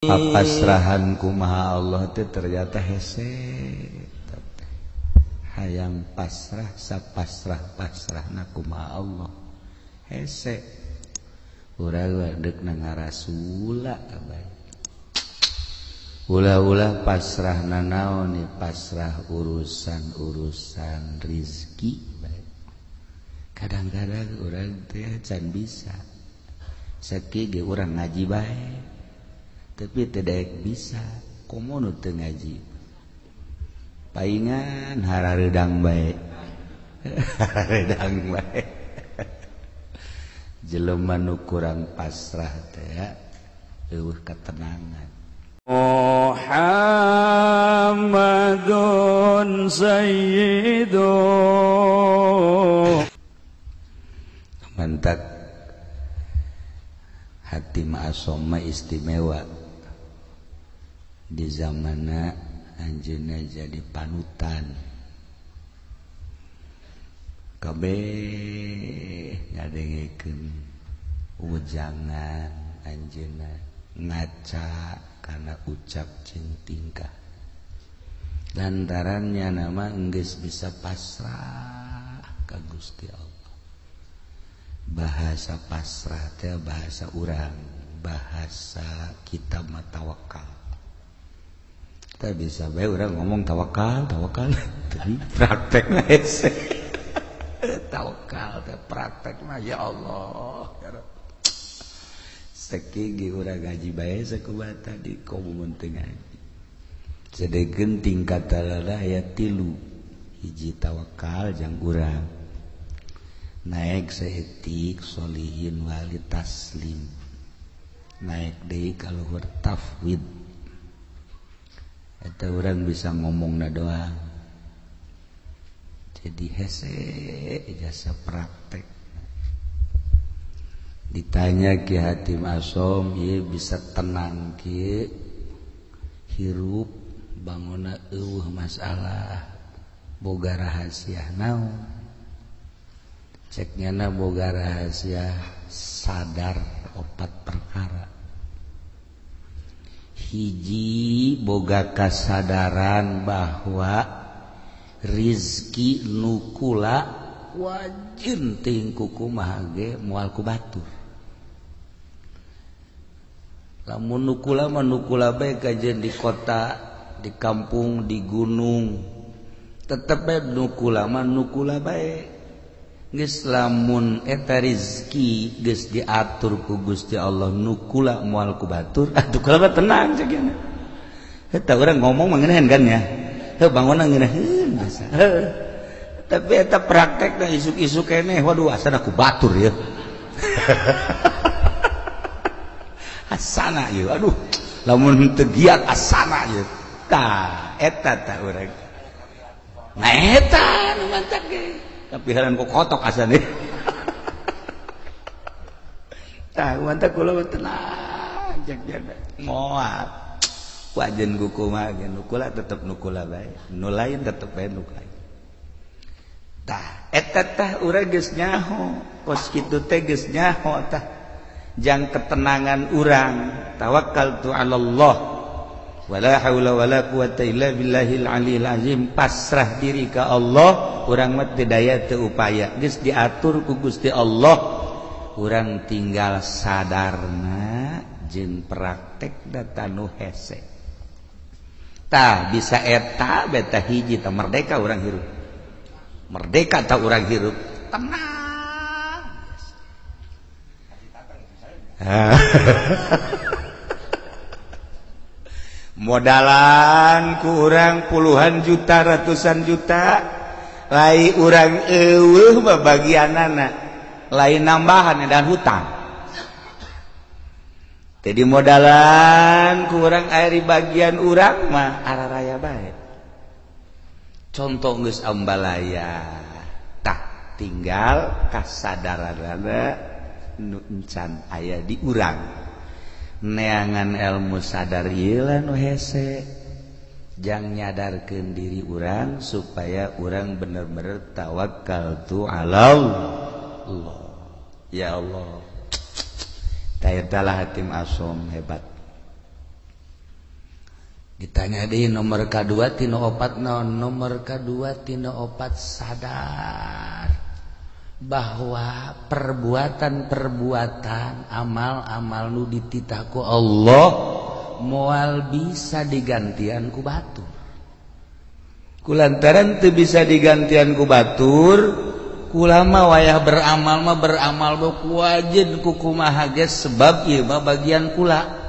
Papasrahan kumaha Allah teh ternyata hese. Hayang pasrah sapasrah-pasrahna kumaha Allah. Hese. Urang deuk na ngarasula kabeh. Ulah-ulah pasrah nanaon pasrah urusan-urusan rizki. Kadang-kadang urang teh can bisa. Sakieu ge urang ngaji bae. Tapi tidak bisa, komo nu teu ngaji. Paingan harareudang bae. Harareudang bae. Jelema nu kurang pasrah teh eueuh ketenangan. Muhammadun sayyidu. Mantak hati ma'asoma istimewa. Di zamana anjeunna jadi panutan. Kabeh ngadengekeun ujangan anjeunna ngaca kana ucap jeung tingkah. Lantarannya nama geus bisa pasrah ka Gusti Allah. Bahasa pasrah teh bahasa urang, bahasa kita mah tawakal. Kita bisa bae urang ngomong tawakal, tawakal, tapi praktekna hese. Tawakal teh praktekna ya Allah. Ya Rabb. Sakieu ge urang ngaji bae sakumaha tadi komo mun teu ngaji. Sadegeun tingkatanna aya 3. Hiji tawakal jang urang. Naik saeutik solihin wali taslim. Naik deui ka luhur tafwid. Eta orang bisa ngomongna doang. Jadi hese jasa praktek. Ditanya Ki Hatim Asom, ieu bisa tenang kieu hirup bangunna eueuh masalah boga rahasia naon. Cek nyana boga rahasia sadar 4 perkara. Hiji boga kasadaran bahwa rizki nukula wajin ting kumaha ge moal ku batur. Lamun nukula mah nukula bae kajeun di kota, di kampung, di gunung. Tetep bae nukula mah nukula bae. Geus lamun eta rizki geus diatur ku Gusti Allah nukula moal ku batur, atuh kula mah tenang cek nya. Eta urang ngomong mah ngeunaheun kan ya. Heuh bangunna ngeunaheun biasa. Heuh. Tapi eta praktekna isuk-isuk keneh waduh asana ku batur ya. Asana ieu aduh lamun teu giat asana ieu. Tah eta tah urang. Nah eta nu mantak ge. Tapi heran kok kotok asane. Tah mantap kula tenang cek jana. Moal. Wajen kumaha ge nukula tetep nukula bae. Nu lain tetep bae nu lain. Tah eta tah urang geus nyaho, kos kitu teh geus nyaho tah. Jang ketenangan urang, tawakkaltu 'ala Allah. Wala haula wala quwata illa billahil aliyil azim. Pasrah diri ka Allah, urang mah teu daya teu upaya. Geus diatur ku Gusti Allah, urang tinggal sadarna jeung praktek data nu hese. Tah bisa eta beta hiji tah merdeka urang hirup. Merdeka tah urang hirup. Tenang. Modalan ku urang puluhan juta ratusan juta lai urang eueuh babagianana lain nambahan dan hutang. Jadi modalan ku urang ari bagian urang mah araraya bae. Contoh geus ambalaya tah tinggal kasadaranana nu encan aya di urang. Neangan ilmu sadar ieu lah nu hese jang nyadarkeun diri urang supaya urang bener-bener tawakal tu 'ala Allah. Ya Allah. Tah eta lah Hatim Asom hebat. Ditanya deui nomor kadua tina opat naon? Nomor kadua tina opat sadar bahwa perbuatan-perbuatan amal-amal nu dititah ku Allah moal bisa digantian ku batur. Kulantaran teu bisa digantian ku batur, kulama wayah beramal mah beramal ku wajen ku kumaha ge sebab ieu mah bagian kula.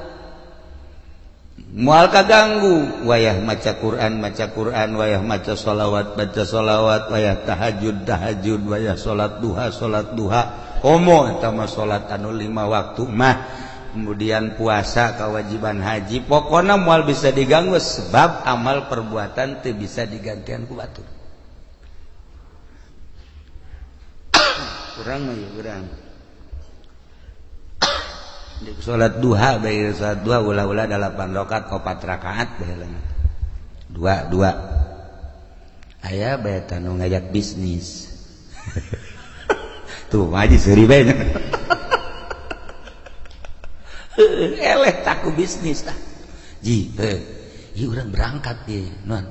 Moal kaganggu wayah maca Quran maca Quran, wayah maca sholawat baca sholawat, wayah tahajud tahajud, wayah salat duha salat duha. Komo eta mah salat anu 5 waktu mah, kemudian puasa kewajiban haji, pokona moal bisa diganggu sebab amal perbuatan teu bisa digantian ku batur. Kurang mah ya urang. Salat duha bae salat duha ulah-ulah 8 rakaat 4 rakaat bae dua dua. Aya bae tanu ngajak bisnis. Tuh ngaji seuri bae. Eleh taku bisnis tah. Ji, ieu urang berangkat ieu, non.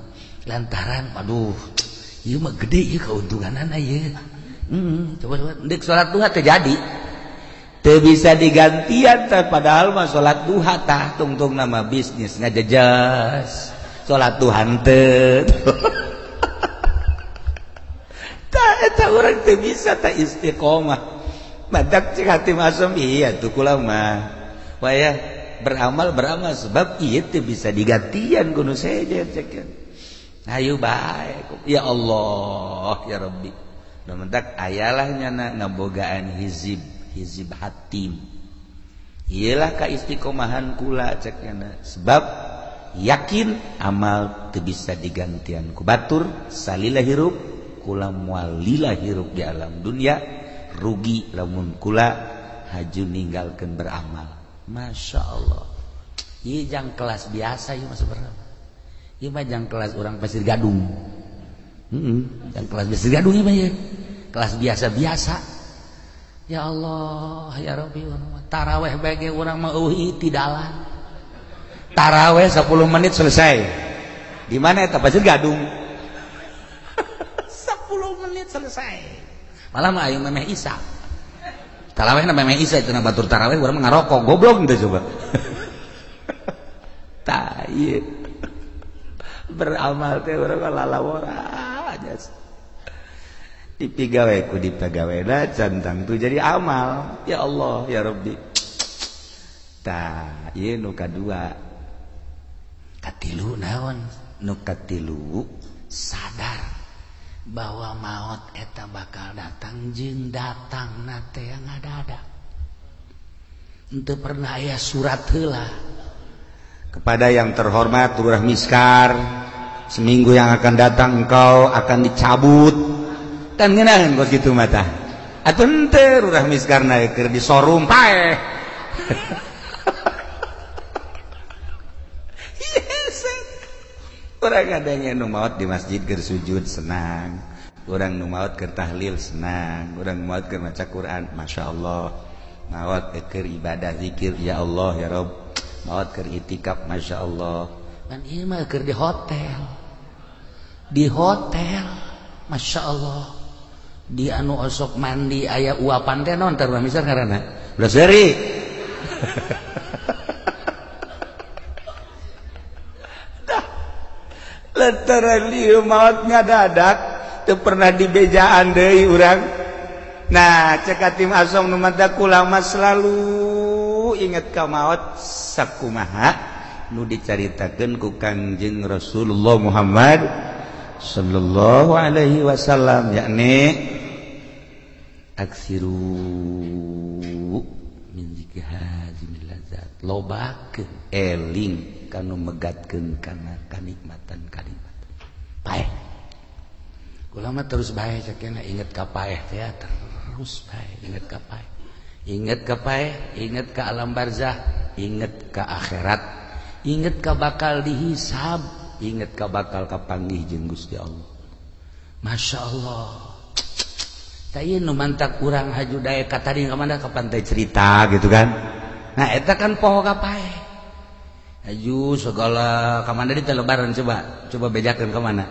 Lantaran aduh, ieu mah gede ieu keuntunganana ieu. Coba deuk salat duha teu jadi. Teu bisa digantian teh padahal mah salat duha tah tungtung nama bisnis ngajejas. Salat duha henteu. Tah eta urang teu bisa tah istiqomah. Badak cek hati masum iya tuh kula mah. Wayah beramal beramal sebab ieu teu bisa digantian kudu sejen cek. Ayo bae ya Allah ya Rabbi. Nu mentak ayalah nyana ngabogaan hizib hizib hatim. Iyalah ka istiqomahan kula cek nyana sebab yakin amal teu bisa digantian ku batur salila hirup kula moal lila hirup di alam dunia rugi lamun kula haju ninggalkeun beramal. Masya Allah. Ieu jang kelas biasa ieu mah sebenarnya. Ieu mah jang kelas orang Pasir Gadung. Jang kelas Pasir Gadung ieu mah ieu. Kelas biasa-biasa. Ya Allah, ya Rabbi, taraweh bae ge urang mah eueuh tidalan. Taraweh 10 menit selesai. Di mana eta Pasir Gadung? 10 menit selesai. Malah mah ayeuna memeh isya. Taraweh na memeh isya itu na batur taraweh urang mah ngarokok goblok teh coba. Tah ieu. Beramal teh urang mah lalawora aja. Dipigawe ku dipagawena cantang tu jadi amal. Ya Allah ya Rabbi. Tah ieu nu kadua. Katilu naon? Nu katilu sadar bahwa maut eta bakal datang jeung datangna teh ngadadak. Henteu pernah aya surat heula. Kepada yang terhormat Lurah Miskar, seminggu yang akan datang engkau akan dicabut. Kan ngeunaheun kos kitu mah tah. Atuh henteu Lurah Miskar na keur disorum paeh. Orang adanya nu maot di masjid keur sujud senang, orang nu maot keur tahlil senang, orang maot keur maca Quran, masya Allah, maot keur ibadah zikir ya Allah ya Rob, maot keur itikaf masya Allah. Kan ieu mah keur di hotel, masya Allah, di anu osok mandi aya uapan teh naon teh misal ngaranna, ulah seuri. Lantaran lieu maot ngadadak teu pernah dibejaan deui urang. Nah, cek Hatim Asom nu mata kulama selalu inget ka maot sakumaha nu dicaritakeun ku Kangjeng Rasulullah Muhammad sallallahu alaihi wasallam, yakni aksiru min zikri hazimil lazat, lobakeun eling kanu megatkeun kana kanikmatan kanikmatan paeh. Kula mah terus bae cekena inget ka paeh teh terus bae inget ka paeh, inget ka paeh, inget ka alam barzah, inget ka akhirat, inget ka bakal dihisab, inget ka bakal kapanggih jeung Gusti Allah. Masya Allah. Tah ieu nu mantak urang haju daek ka tadi ka mana ka pantai cerita gitu kan. Nah eta kan poho ka paeh. Aju segala ka mana di lebaran, coba coba bejakeun ka mana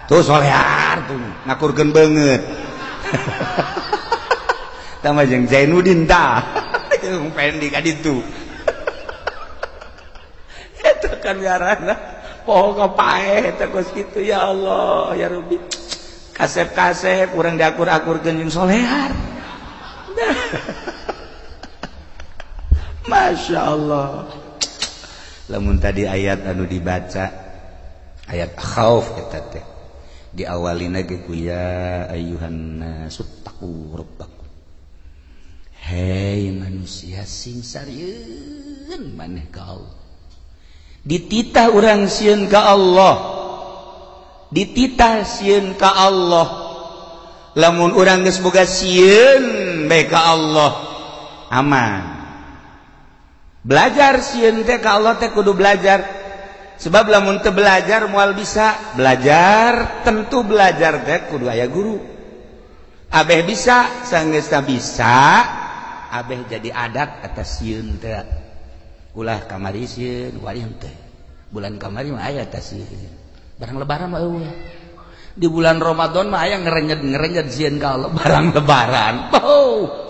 tuh solear tuh ngakurkeun beungeut tambah jeung Zainuddin tah jeung Fendi ka ditu. Eta kan ngaranna poho paeh eta kos kitu. Ya Allah ya Rabbi, kasep-kasep urang diakur-akurkeun jeung solear. Masya Allah. Lamun tadi ayat anu dibaca ayat khauf, eta teh diawalina ge ku ya ayyuhan nasuttaqu rabbakum, hei manusia, sing sarieun maneh ka Allah. Dititah urang sieun ka Allah, dititah sieun ka Allah. Lamun urang geus boga sieun bae ka Allah, aman. Belajar sieun teh ka Allah teh kudu belajar, sebab lamun teu belajar moal bisa belajar. Tentu belajar teh kudu aya guru abeh bisa. Sanggeusna bisa, abeh jadi adat atas sieun teh. Ulah kamari sieun, wali teh bulan kamari mah aya atas sieun, barang lebaran mah eueuh. Di bulan Ramadan mah aya ngerenyet-ngerenyet sieun ka Allah. Barang lebaran, oh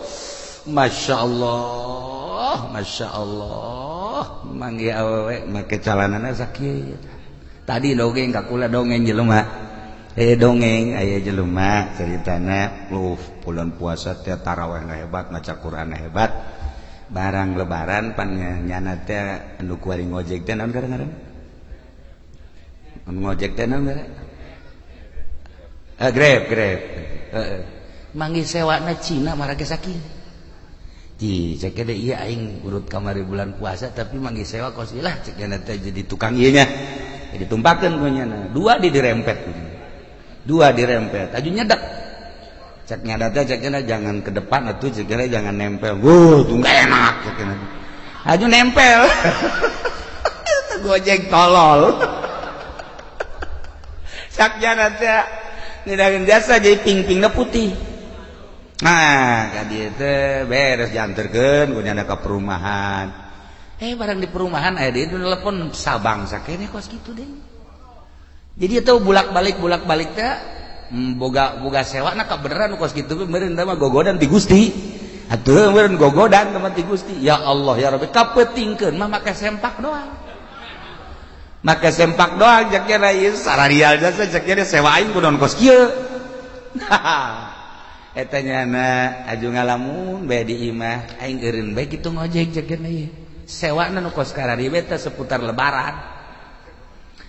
Masya Allah, Masya Allah, manggih awewe make calanana sakit. Tadi dongeng ka kula, dongeng jelema, dongeng aya jelema ceritana lu bulan puasa teh tarawih hebat, maca Quran hebat, barang lebaran pan nyana teh anu kuari ngojek teh naon ngaran, anu ngojek teh naon ngaran, Grab, Grab, manggih sewana Cina marake sakit. Ji, cek deh, iya aing urut kamari bulan puasa tapi manggih sewa kos lah, cek teh jadi tukang ieu nya. Jadi tumpakeun ku nyana. Dua di dirempet. Dua dirempet. Aju nyedak. Cek nyada teh cek jangan ke depan atuh, cek jangan nempel. Wuh, tuh enggak enak cek. Aju nempel. Gojek tolol. Cek nyana teh ngidangan jasa jadi ping-pingna putih. Nah, ka dieu teh beres dianterkeun ku nyana ka perumahan. Barang di perumahan aya deui telepon Sabang sakene kos kitu deh. Jadi itu bulak-balik bulak-balik teh boga boga sewa na kabeneran kos kitu meureun mah gogodan ti Gusti. Atuh meureun gogodan teman ti Gusti. Ya Allah ya Rabbi, kapetingkeun mah make sempak doang. Make sempak doang cek nya ieu sararial jasa cek nya sewa aing kunaon kos kieu. Eta nyana aju ngalamun bae di imah aing eureun bae kitu ngojek cek nya ieu. Sewana nu kos karari teh seputar lebaran.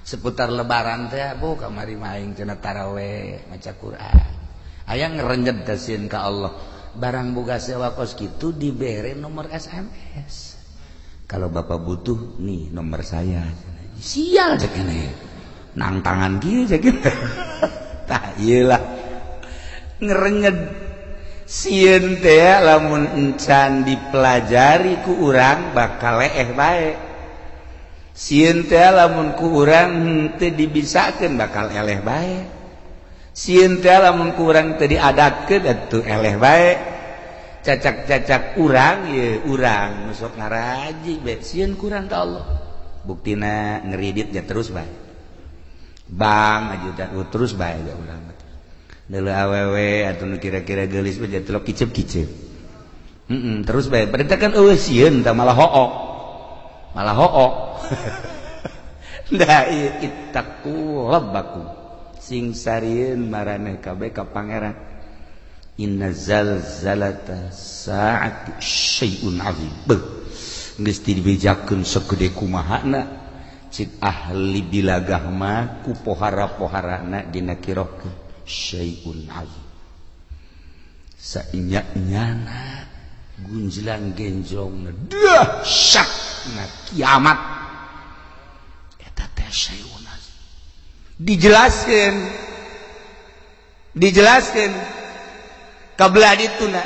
Seputar lebaran teh bu kamari mah aing cenah taraweh maca Quran. Aya ngerenjet kasieun ka Allah. Barang boga sewa kos kitu dibere nomor SMS. Kalau bapak butuh nih nomor saya. Sial cek nya. Nang tangan kieu cek. Tah ieu lah. Ngerenyet sieun teh lamun encan dipelajari ku urang bakal leeh bae. Sieun teh lamun ku urang henteu dibisakeun bakal eleh bae. Sieun teh lamun ku urang teu diadatkeun atuh eleh bae. Cacak-cacak urang ye urang nu sok ngaraji bae sieun kurang ka Allah. Buktina ngeridit ya terus bae. Bang aja terus bae ya urang. Deuleu awewe atuh nu kira-kira geulis mah jadi telok kicep-kicep. Terus bae. Berarti kan eueuh sieun tah, malah hook. Malah hook. Da ittaqu rabbakum. Sing sarieun maraneh kabeh ka pangeran. Inna zalzalata saati syai'un azim. Beuh. Geus dibejakeun segede kumahana cik ahli bilagah mah ku pohara-poharana dina kirohkeun syai'un azim. Sainya-nyana gunjlang genjong dahsyatna kiamat eta teh syai'un azim. Dijelaskeun, dijelaskeun kabelah dituna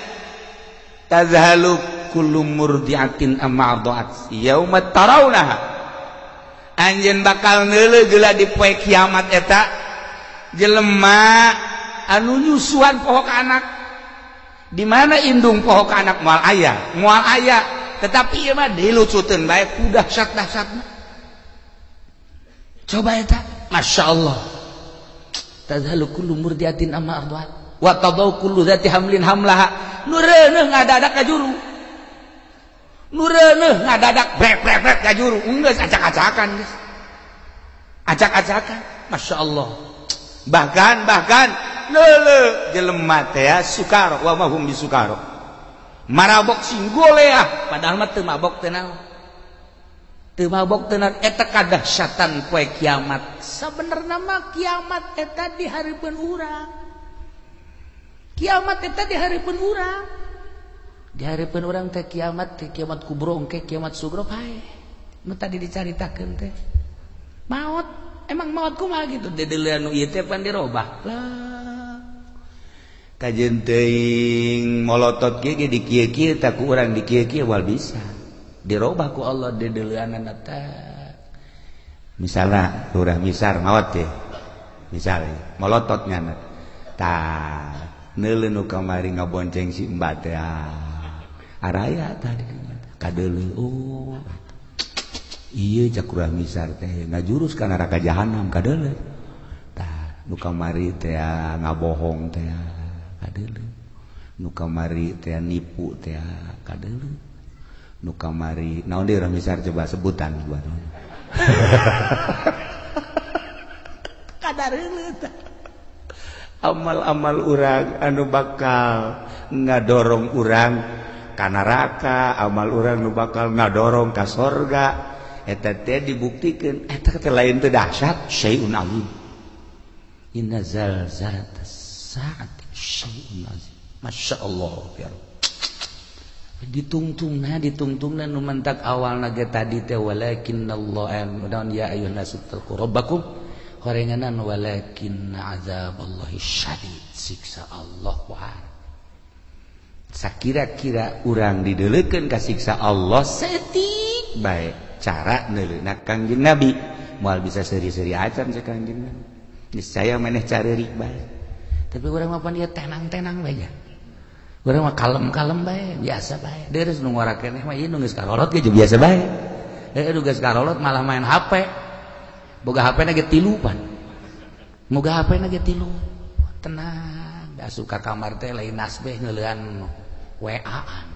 tazhalu kullu murdiatin amma arda'at yauma tarawnaha. Anjeun bakal neuleuh geula di poe kiamat eta jelema anu nyusuan poho ka anak. Di mana indung poho ka anak moal aya, moal aya. Tetapi ieu mah dilucuteun bae ku dahsyat-dahsyatna. Coba eta, Masya Allah. Tadhalu kullu murdiatin amma arda'at wa tadau kullu dzati hamlin hamlaha. Nu reuneuh ngadadak ka juru. Nu reuneuh ngadadak brek-brek ka juru. Geus acak-acakan geus. Acak-acakan, Masya Allah. Bahkan leuleuh jelema teh sukaro wa ma hum bisukaro. Marabok sing goleah padahal mah teu mabok teu naon. Teu mabok teu naon eta kadahsyatan poe kiamat. Sabenerna mah kiamat eta di hareupeun urang. Kiamat eta di hareupeun urang. Di hareupeun urang teh kiamat kubro engke kiamat sugro pae. Nu tadi dicaritakeun teh. Maot, emang maot kumaha gitu dedeuleun nu ieu teh pan dirobah. Lah. Kajeun teuing molotot kieu ge di kieu-kieu tah ku urang di kieu-kieu wal bisa. Dirobah ku Allah dedeuleunana teh. Misalna lurah misar maot teh. Misal molotot nyana. Tah, neuleuh nu kamari ngabonceng si Mbak teh. Araya tadi kadeuleuh oh. Iya cak urang misar teh ngajurus ka neraka jahanam kadeuleuh. Tah nu kamari teh ngabohong teh kadeuleuh. Nu kamari teh nipu teh kadeuleuh. Nu kamari naon deui urang misar coba sebutan buat. Kadareuleuh tah. Amal-amal urang anu bakal ngadorong urang ka neraka, amal urang nu bakal ngadorong ka sorga. Eta teh dibuktikan eta teh lain teh dahsyat syai'un azim. Inna zalzalatas saati syai'un azim. Masya Allah ya Rabb. Ditungtungna nu mentak awalna ge tadi teh walakinnallaha dan ya ayyuhan nasu taqu rabbakum horenganan walakinna azaballahi syadid, siksa Allah wah. Sakira-kira urang dideulekeun ka siksa Allah saeutik bae. Cara neuleuna Kangjeng Nabi moal bisa seuri-seuri acan cek Kangjeng Nabi. Niscaya maneh careurik bae. Tapi urang mah pan ieu tenang-tenang bae nya. Urang mah kalem-kalem bae, biasa bae. Deureuh nu ngora keneh mah ieu nu geus karolot ge biasa bae. Heueuh nu geus karolot malah main HP. Boga HP na ge tilu pan. Moga HP na ge tilu. Tenang, da asup ka kamar teh lain nasbeh neuleuan WA-an.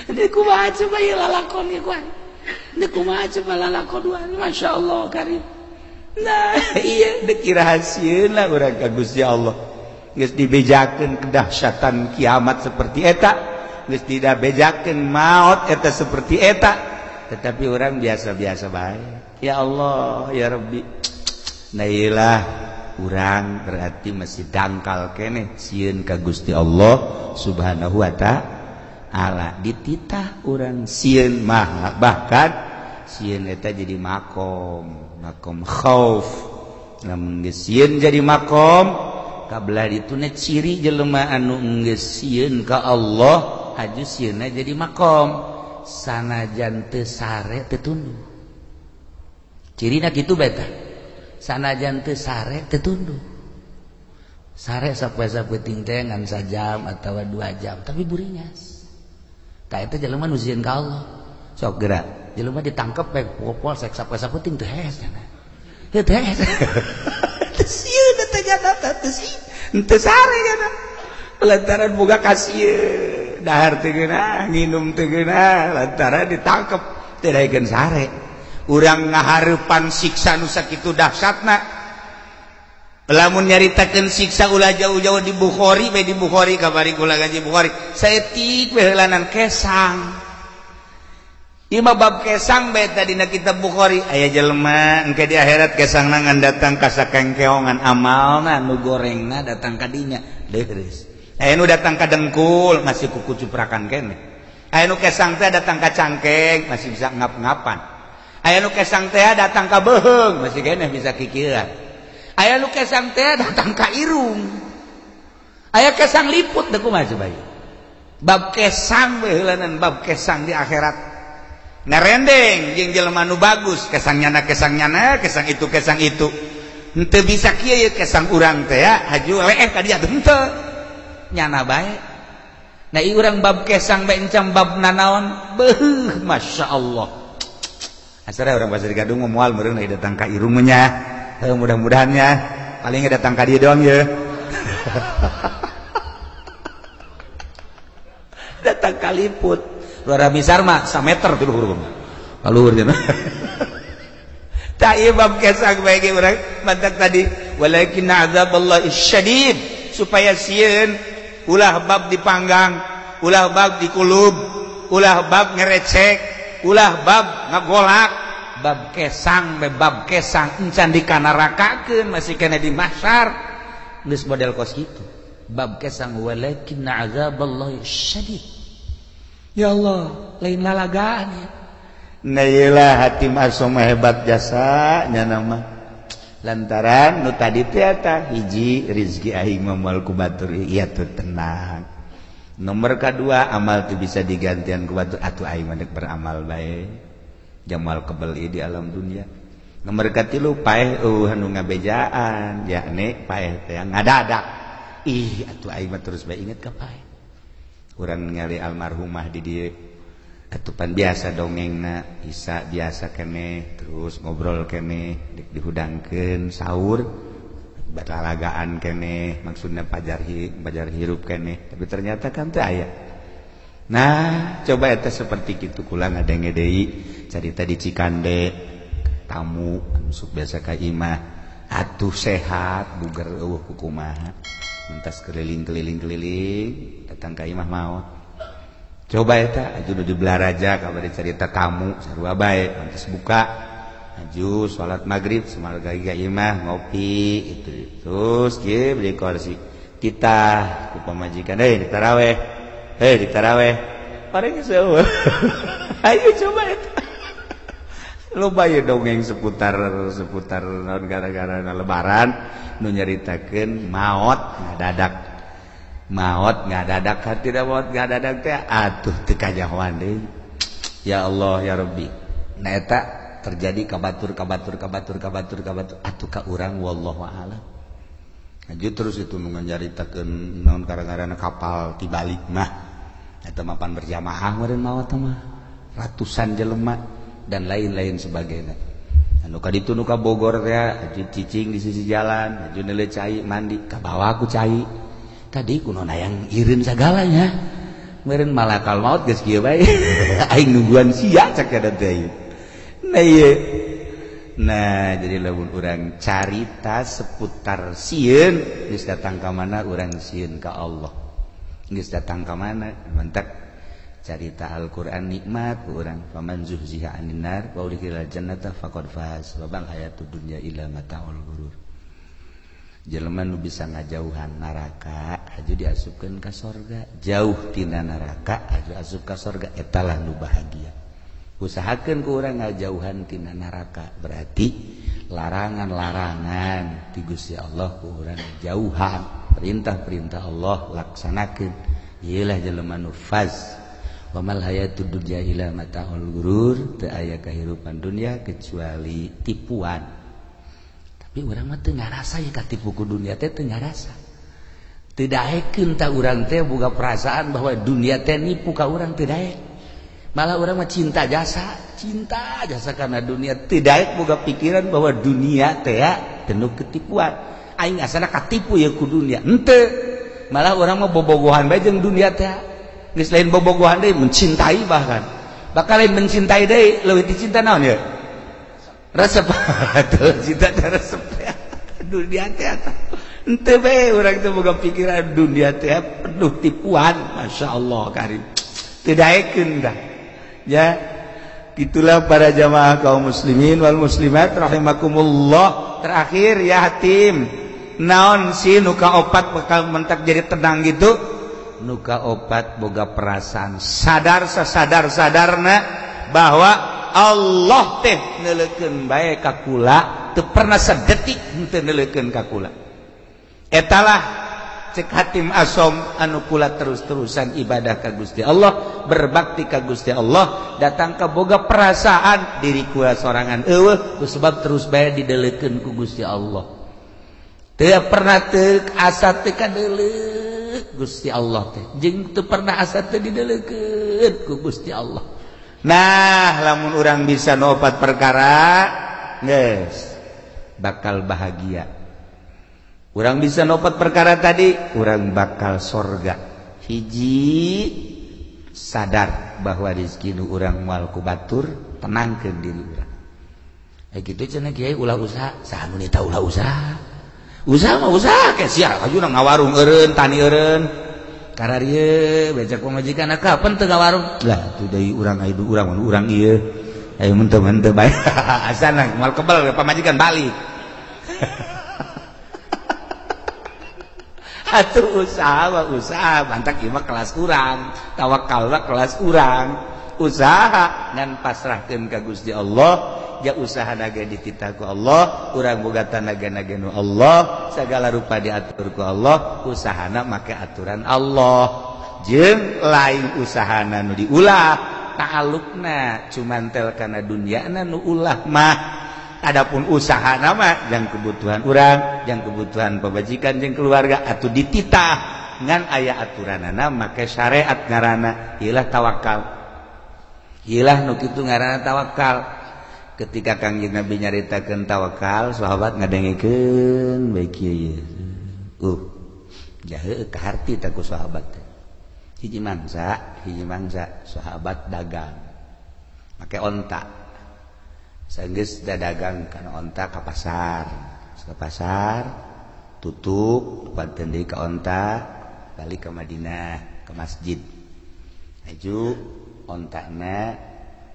Ini kumaha coba ieu lalakon ieu kuan. Ini kumaha coba lalakon duan. Masya Allah karim. Nah, iya deuk rahasieun lah urang ka Gusti Allah. Geus dibejakeun kedahsyatan kiamat seperti eta, geus dibejakeun maot eta seperti eta. Tetapi orang biasa-biasa bae. Ya Allah, ya Rabbi. Nah iyalah urang berarti masih dangkal keneh sieun ka Gusti Allah Subhanahu wa ta'ala. Dititah urang sieun mah bahkan sieun eta jadi makom, makom khauf. Lamun geus sieun jadi makom, kabelah dituna ciri jelema anu geus sieun ka Allah, haju sieunna jadi makom. Sanajan teu sare teu tunduh. Cirina kitu bae tah. Sanajan teu sare teu tunduh. Sare sapoe-sapoe teh ngan sajam atawa 2 jam, tapi buringas. Tah eta jelema nu sieun ka Allah. Sok geura, jelema ditangkep bae polsek sapoe-sapoe teu hees cenah. Teu hees. Teu sieun teh jana teh sieun. Teu sare jana. Lantaran boga kasieun, dahar teu geunah, nginum teu geunah, lantaran ditangkep teu daekeun sare. Urang ngahareupan siksa nu sakitu dahsyatna. Lamun nyaritakeun siksa ulah jauh-jauh di Bukhari bae di Bukhari kamari kula ngaji Bukhari. Saeutik we heulanan kesang. Ieu mah bab kesang bae tadina kitab Bukhari. Aya jelema engke di akhirat kesangna ngan datang ka sakengkeongan amalna nu gorengna datang ka dinya. Deures. Aya nu datang ka dengkul masih kuku cuprakan keneh. Aya nu kesang teh datang ka cangkeng masih bisa ngap-ngapan. Aya nu kesang teh datang ka beuheung masih keneh bisa kikieuan. Aya nu kesang teh datang ka irung. Aya kesang liput deuk kumaha coba ieu. Bab kesang we heulanan bab kesang di akhirat. Narendeng jeung jelema nu bagus kesang nyana kesang itu kesang itu. Henteu bisa kieu ye kesang urang teh ya haju leeh ka dia henteu. Nyana bae. Nah ieu urang bab kesang bae encam bab nanaon. Beuh, Masya Allah. Asara urang Pasir Gadung moal meureun datang ka irung nya. Heuh mudah-mudahan nya. Paling datang ka dieu doang ye. Datang kaliput. Luar misar mah sameter tuh luhur. Kaluhur cenah. Tak ieu bab kesang bae ge urang mantak tadi walakin azaballah syadid supaya sieun ulah bab dipanggang, ulah bab dikulub, ulah bab ngerecek, ulah bab ngagolak, bab kesang bae bab kesang encan dikanarakakeun masih kena di mahsyar geus model kos kitu. Bab kesang walakin azaballah syadid. Ya Allah, lain lalagaan ya. Nah iyalah Hatim Asom hebat jasa nya nama lantaran nu tadi teh eta hiji rizki aing moal ku batur ieu teu tenang. Nomor kadua amal teu bisa digantian ku batur atuh aing mah deuk beramal bae jamal kebel di alam dunia. Nomor katilu paeh eueuh anu ngabejaan yakni paeh teh ngadadak ih atuh aing mah terus bae inget ka paeh. Urang ningali almarhumah di dieu atupan biasa dongengna isa biasa keneh terus ngobrol keneh dihudangkeun sahur batalagaan keneh maksudna pajar hirup keneh tapi ternyata kan teu aya. Nah coba eta seperti kitu kula ngadenge deui carita di Cikande tamu anu sok biasa ka imah atuh sehat buger eueuh kumaha mentas keliling-keliling-keliling datang ka imah maot. Coba eta aju nu di Belaraja kabar cerita tamu sarua bae pantes buka aju salat magrib samarga ka imah ngopi itu terus kieu beli kursi kita ku pamajikan heuh ditaraweh heuh ditaraweh paling seueuh. Ayo coba eta loba ye dongeng seputar naon gara-gara lebaran nu nyaritakeun maot ngadadak. Maot ngadadak hati da maot ngadadak teh atuh teu kajahoan deui. Ya Allah ya Rabbi. Nah eta terjadi ka batur ka batur ka batur ka batur ka batur atuh ka urang wallahu a'lam. Haji terus itu nu nyaritakeun naon gara-garana kapal tibalik mah. Eta mapan berjamaah meureun maot mah ratusan jelema dan lain-lain sebagainya. Anu ka ditu nu ka Bogor teh haji cicing di sisi jalan, haji neuleuh cai mandi ka bawa ku cai. Tadi kuno nayang irin segalanya meureun malakal maut geus kieu bae aing nungguan sia cek eta teh. Nah ieu nah jadi lamun urang carita seputar sieun geus datang ka mana urang sieun ka Allah geus datang ka mana mantak carita Al-Qur'an nikmat urang faman zuhziha anin nar wa udkhilal jannata faqad faz wa bal hayatud dunya illa mataul ghurur. Jelema nu bisa ngajauhan neraka aju diasupkeun ka sorga, jauh tina neraka aju asup ka sorga eta lah nu bahagia. Usahakeun ku urang ngajauhan tina neraka berarti larangan-larangan ti Gusti Allah ku urang jauhan, perintah-perintah Allah laksanakeun. Ieu lah jelema nu faz. Wa mal hayatud dunya illa mataul ghurur, teu aya kahirupan dunya kecuali tipuan. Tapi urang mah teu ngarasa ya katipu ku dunia teh teu ngarasa. Teu daekeun ta urang teh boga perasaan bahwa dunia teh nipu ka urang teu daek. Malah urang mah cinta jasa karena dunia teu daek boga pikiran bahwa dunia teh penuh ketipuan. Aing asana katipu ya ku dunia. Henteu. Malah urang mah bobogohan bae jeung dunia teh. Geus lain bobogohan deui mencintai bahkan. Bakal lain mencintai deui leuwih dicinta naon ya? Resep tuh cinta resep dunia teh henteu bae urang teh boga pikiran dunia teh penuh tipuan. Masya Allah karim teu daekeun dah ya. Itulah para jamaah kaum muslimin wal muslimat rahimakumullah. Terakhir ya Hatim naon sih nu kaopat bakal mentak jadi tenang gitu. Nu kaopat boga perasaan sadar sasadar-sadarna bahwa Allah teh neuleukeun bae ka kula teu pernah sedetik henteu neuleukeun ka kula. Etalah cek Hatim Asom anu kula terus-terusan ibadah ka Gusti Allah, berbakti ka Gusti Allah, datang ka boga perasaan diri kula sorangan eueuh ku sebab terus bae dideleukeun ku Gusti Allah. Teu pernah teu asa teu kadeuleu Gusti Allah teh jeung teu pernah asa teu dideleukeun ku Gusti Allah. Nah lamun urang bisa nu opat perkara geus bakal bahagia. Urang bisa nu opat perkara tadi urang bakal sorga. Hiji sadar bahwa rezeki nu urang moal ku batur, tenangkeun diri urang. Kitu cenah kiai ulah usaha, saha nu nita ulah usaha. Usaha mah usaha ke sia kajuna ngawarung eureun, tani eureun. Kararieu becak pamajikan kapan teu ngawarung? Lah tuh deui urang aya urang urang ieu. Ayo mun teu mun teu bae. Asana moal kebel pamajikan balik. Atuh usaha mah usaha, bantak ieu mah kelas urang, tawakal mah kelas urang. Usaha ngan pasrahkeun ka Gusti Allah. Ja usaha naga dititah ku Allah, urang boga tanaga naga nu Allah, segala rupa diatur ku Allah, usahana make aturan Allah. Jeung lain usahana nu diulah, ta'alukna cuman tel kana dunyana nu ulah mah. Adapun usahana mah jang kebutuhan urang, jang kebutuhan pamajikan jeung keluarga atuh dititah ngan aya aturanana make syariat ngaranna ieu lah tawakal. Ieu lah nu kitu ngaranna tawakal. Ketika Kangjeng Nabi nyaritakeun tawakal, sahabat ngadengekeun bae kieu ieu. Jahe kaharti ta ku sahabat teh. Hiji mangsa sahabat dagang. Make onta. Sanggeus dagang kana onta ka pasar. Ka pasar tutup panten deui ka onta, balik ka Madinah, ka masjid. Aju ontana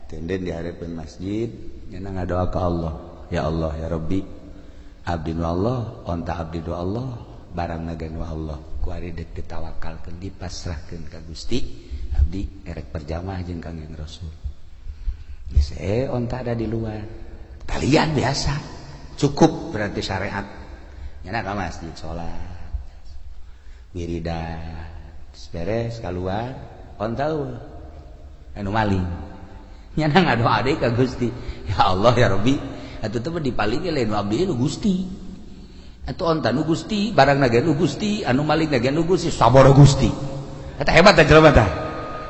tenden di hareupeun masjid. Nyana ngadoa ka Allah, ya Allah ya Rabbi, abdi nu Allah, onta abdi nu Allah, barang naga nu Allah. Ku ari deuk ditawakalkeun dipasrahkeun ka Gusti, abdi erek berjamaah jeung Kangjeng Rasul. Geus onta ada di luar. Talian biasa. Cukup berarti syariat. Nyana ka masjid salat. Wiridan, beres keluar, onta eueuh. Anu maling. Nyana ngadoa deui ka Gusti. Ya Allah ya Rabbi, atuh teh dipaling lain nu abdi nu Gusti. Atuh onta nu Gusti, barangna ge nu Gusti, anu maling ge nu Gusti, saboro Gusti. Eta hebat teh jelema tah.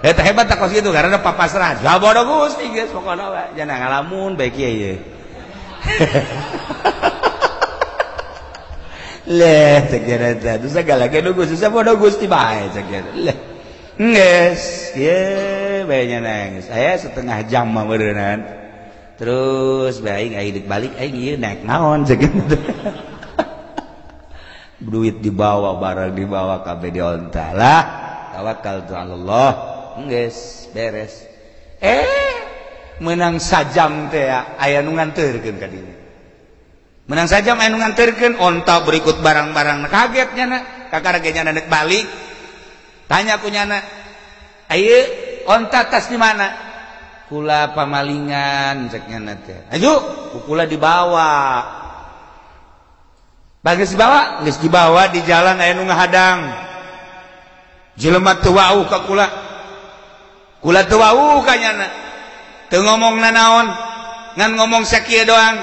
Eta hebat tah kos kitu karena papasrah. Saboro Gusti geus pokona we. Nyana ngalamun bae kieu ieu. Leh cek teh, terus segala ge nu Gusti, saboro Gusti bae cek. Leh. Geus, ye bae nya geus. Aya setengah jam mah meureunnan. Terus bae aing balik aing ieu naik naon cek. Duit dibawa, barang dibawa kabeh di onta lah. Tawakal tu Allah. Geus, beres. Menang sajam teh aya nu nganterkeun ka dinya. Menang sajam aya nu nganterkeun onta berikut barang-barang. Kaget nyana, kakara ge nyana deuk balik. Tanya ku nyana, ayo onta tas di mana? Kula pamalingan cek nyana teh. Ayo, kula dibawa. Bagus dibawa, geus dibawa di jalan aya nu ngahadang. Jelema teu wauh ka kula. Kula teu wauh ka nyana. Teu ngomong nanaon, ngan ngomong sakieu doang.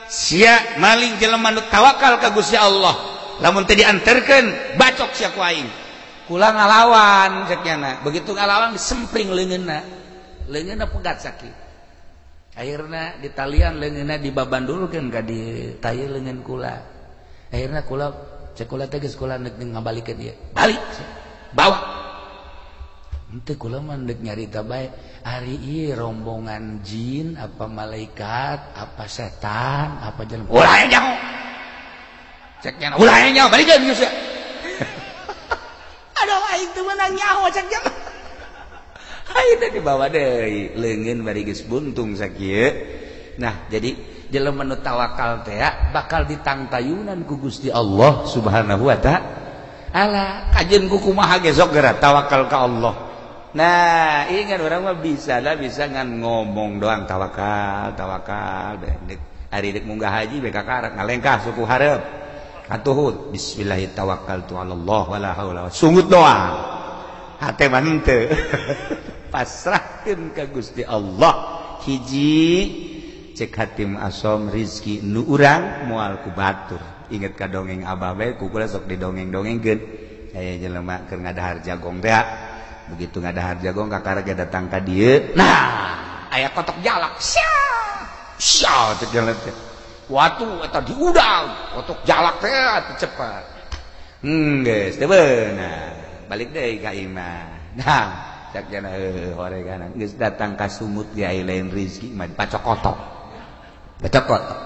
Sia maling jelema nu tawakal ka Gusti Allah. Lamun teu dianterkeun, bacok sia ku aing. Kula ngalawan cek nyana. Begitu ngalawan disempring leungeunna. Leungeunna pegat sakit. Akhirna ditalian leungeunna dibabandulkeun ka di taye leungeun kula. Akhirna kula cek kula teh geus kula deuk ngabalikeun ieu. Balik. Bawa. Henteu kula mah deuk nyarita bae. Ari ieu rombongan jin apa malaikat apa setan apa jelema. Ulah nyaho. Cek nyana ulah nyaho balikeun geus. Aduh aing teu meunang nyaho cek nya. Aing teh dibawa deui leungeun bari geus buntung sakieu. Nah, jadi jelema nu tawakal teh bakal ditangtayunan ku Gusti Allah Subhanahu wa ta'ala. Kajeun ku kumaha ge sok geura tawakal ka Allah. Nah, ingat urang mah bisa lah bisa ngan ngomong doang tawakal, tawakal dek ari dek munggah haji bae kakarak ngalengkah suku hareup. Atuh bismillahi tawakkaltu ala Allah wala haula sungut doang. Hate mah henteu. Pasrahkeun ka Gusti Allah. Hiji cek hatim asom rizki nu urang moal ku batur. Inget ka dongeng abah bae ku kula sok didongeng-dongengkeun. Aya jelema keur ngadahar jagong teh. Begitu ngadahar jagong kakara ge datang ka dieu. Nah, aya kotok jalak. Sia. Sia teh jalan teh. Watu eta diudang, kotok jalak teh atuh cepat. Geus teu beunang. Balik deui ka imah. Nah, cak jana heuh horegan geus datang ka sumut ge aya lain rezeki mah pacokotok. Pacokotok.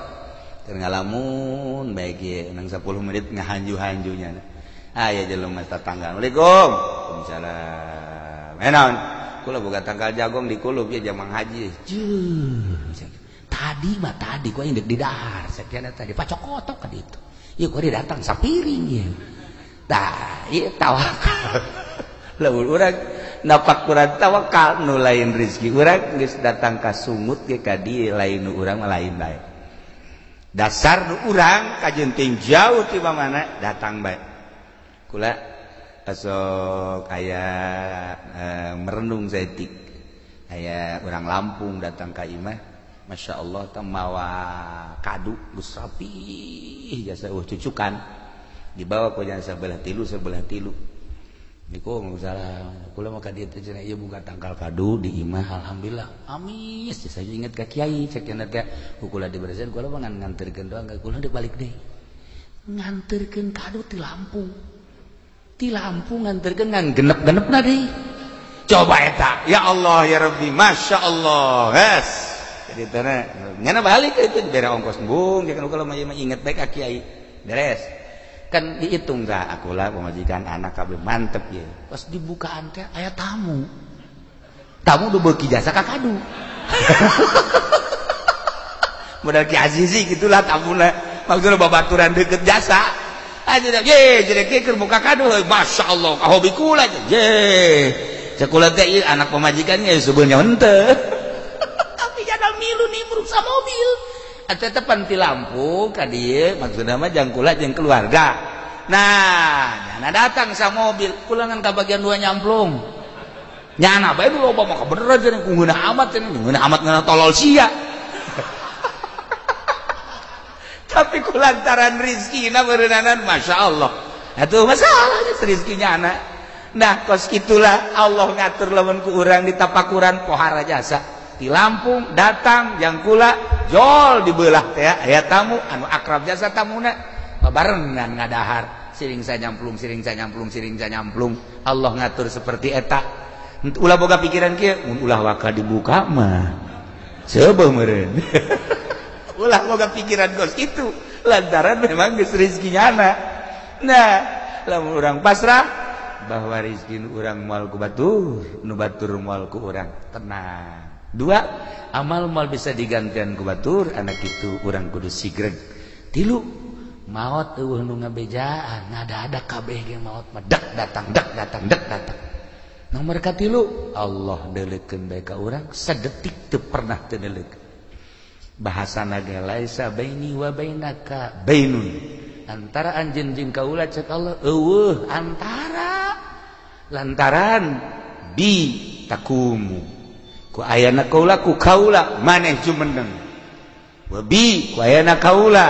Keur ngalamun bae ge nang 10 menit ngahanju-hanjunya. Aya jelema tetangga. Assalamualaikum. Waalaikumsalam. Naon? Kula boga tangkal jagong di kulub ya jamang haji. Jeuh. Tadi mah tadi ku aing deuk di dahar, sakiana tadi pacokotok ka ditu. Ieu ku datang sapiring ieu. Tah, ieu tawakal. Lamun urang napak kurang tawakal nu lain rezeki urang geus datang ka sumut ge ka dieu lain nu urang mah lain bae. Dasar nu urang kajenting jauh ti mana datang bae. Kula asok aya merenung saeutik. Aya urang Lampung datang ka imah, Masya Allah teh mawa kadu geus rapih jasa eueuh cucukan. Dibawa ku jasa sebelah tilu sebelah tilu. Niku salah kula mah ka dieu teh cenah ieu buka tangkal kadu di imah alhamdulillah. Amis saya inget ka kiai cek cenah teh ku kula diberesin kula mah ngan nganterkeun doang ka kula dibalik deui. Nganterkeun kadu ti Lampung. Ti Lampung nganterkeun ngan genep-genepna deui. Coba eta, ya Allah ya Rabbi, Masya Allah. Yes. Jadi teh nyana balik itu dibere ongkos embung, jangan kula mah inget bae ka kiai. Beres. Kan dihitung tah akulah pemajikan anak kabeh mantep ye. Pas dibukaan teh aya tamu. Tamu udah beuki jasa ka kadu. Modal Ki Azizi gitulah tamuna. Maksudna babaturan deket jasa. Aja ye jadi keur muka kadu, Masya Allah, ka hobi kula ye. Cek kula teh ieu anak pemajikannya sebenarnya henteu. Tapi jada milu nimbrung sa mobil. Eta teh pan ti Lampung ka dieu maksudna mah jang kula jeung keluarga. Nah, nyana datang sa mobil, kula ngan ka bagian dua nyamplung. Nyana bae nu loba mah kabeneran cenah ku ngeunah amat cenah, ngeunah amat ngeunah tolol sia. Tapi ku lantaran rizkina beureunanan Masya Allah. Atuh masalahnya rizkinya anak. Nah, kos itulah Allah ngatur lamun ku urang ditapakuran pohara jasa. Di Lampung datang jang kula jol dibelah teh aya tamu anu akrab jasa tamuna babarengan ngadahar siring sanyamplung siring sanyamplung siring sanyamplung. Allah ngatur seperti eta. Ulah boga pikiran kieu mun ulah waka dibuka mah coba meureun. Ulah boga pikiran kos itu lantaran memang geus rezekinya anak. Nah, lamun urang pasrah bahwa rezeki urang moal ku batur, nu batur moal ku urang tenang. Dua, amal mal bisa digantian ku batur, anak itu urang kudu sigreg. Tilu, maot eueuh nu ngabejaan, ngada-ada kabeh ge maot mah dek datang, dek datang, dek datang. Nomor katilu, Allah deuleukeun bae ka urang sadetik teu pernah teu deuleukeun. Bahasana ge laisa baini wa bainaka bainun. Antara anjeun jeung kaula cek Allah eueuh antara lantaran bi takumu. Ku ayana kaula ku kaula maneh jumeneng. Wa bi ku ayana kaula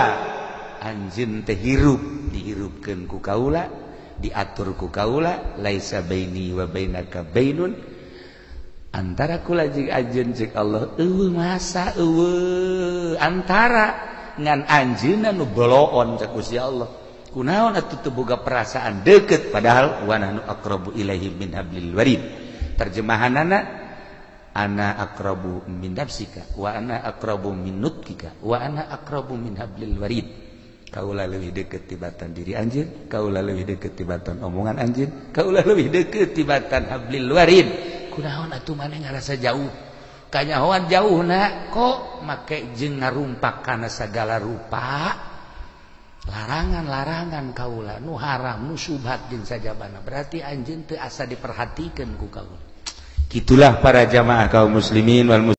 anjeun teh hirup dihirupkeun ku kaula diatur ku kaula laisa baini wa bainaka bainun. Antara kula jeung anjeun cek Allah eueuh masa eueuh antara ngan anjeunna nu boloon cek Gusti Allah. Kunaon atuh teu boga perasaan deukeut padahal wa nahnu aqrabu ilaihi min hablil warid. Terjemahanana ana aqrabu min nafsika wa ana aqrabu min nutkika wa ana aqrabu min hablil warid. Kaula leuwih deukeut tibatan diri anjeun, kaula leuwih deukeut tibatan omongan anjeun, kaula leuwih deukeut tibatan hablil warid. Kunaon atuh maneh ngarasa jauh? Kanyahoan jauhna kok make jeung ngarumpak kana sagala rupa larangan-larangan kaula nu haram nu syubhat jeung sajabana. Berarti anjeun teu asa diperhatikeun ku kaula. Gitulah para jamaah kaum muslimin wal